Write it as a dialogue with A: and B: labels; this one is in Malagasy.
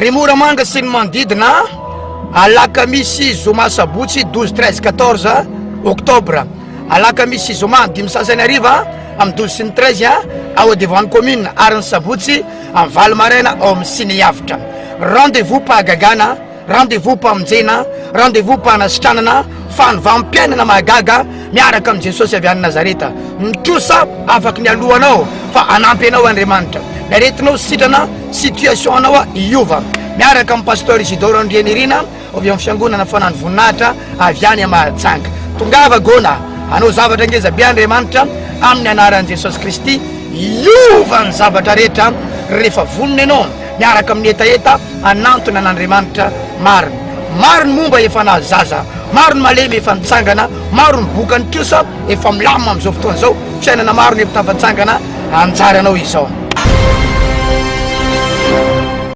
A: Ry Moramanga sy ny manodidina, alakamisy zoma sabotsy 12 13 14 octobre, alakamisy sy zoma dimy sasany hariva amin'ny 12 sy ny 13 ao devant ny commune ary ny sabotsy amin'ny valo maraina ao amin'ny Ciné Avotra. Rendez-vous pahagagana. Rendez-vous mpamonjena, rendez-vous mpanasitranana, fanovam-piainana mahagaga miaraka amin'i Jesosy avy any Nazareta. Ny trosa afaky ny alohanao fa hanampy anao Andriamanitra. Ny aretinao sitrana, situation anao hiova. Miaraka amin'i Pasteur Isidore Andrianirina avy amin'ny fiangonana Fanano Voninahitra avy any Mahajanga. Tongava gona, hanao zavatra ngeza be Andriamanitra amin'ny anaran'i Jesosy Kristy. Hiova ny zavatra rehetra rehefa vonona ianao miaraka amin'ny hetaheta hanantona an'Andriamanitra marina. Maro ny momba efa nahazo zaza, maro ny malemy efa nitsangana, maro ny boka ny trosa efa milamina amin'izao fotoana izao, fiainana maro no efa tafatsangana, anjaranao izao.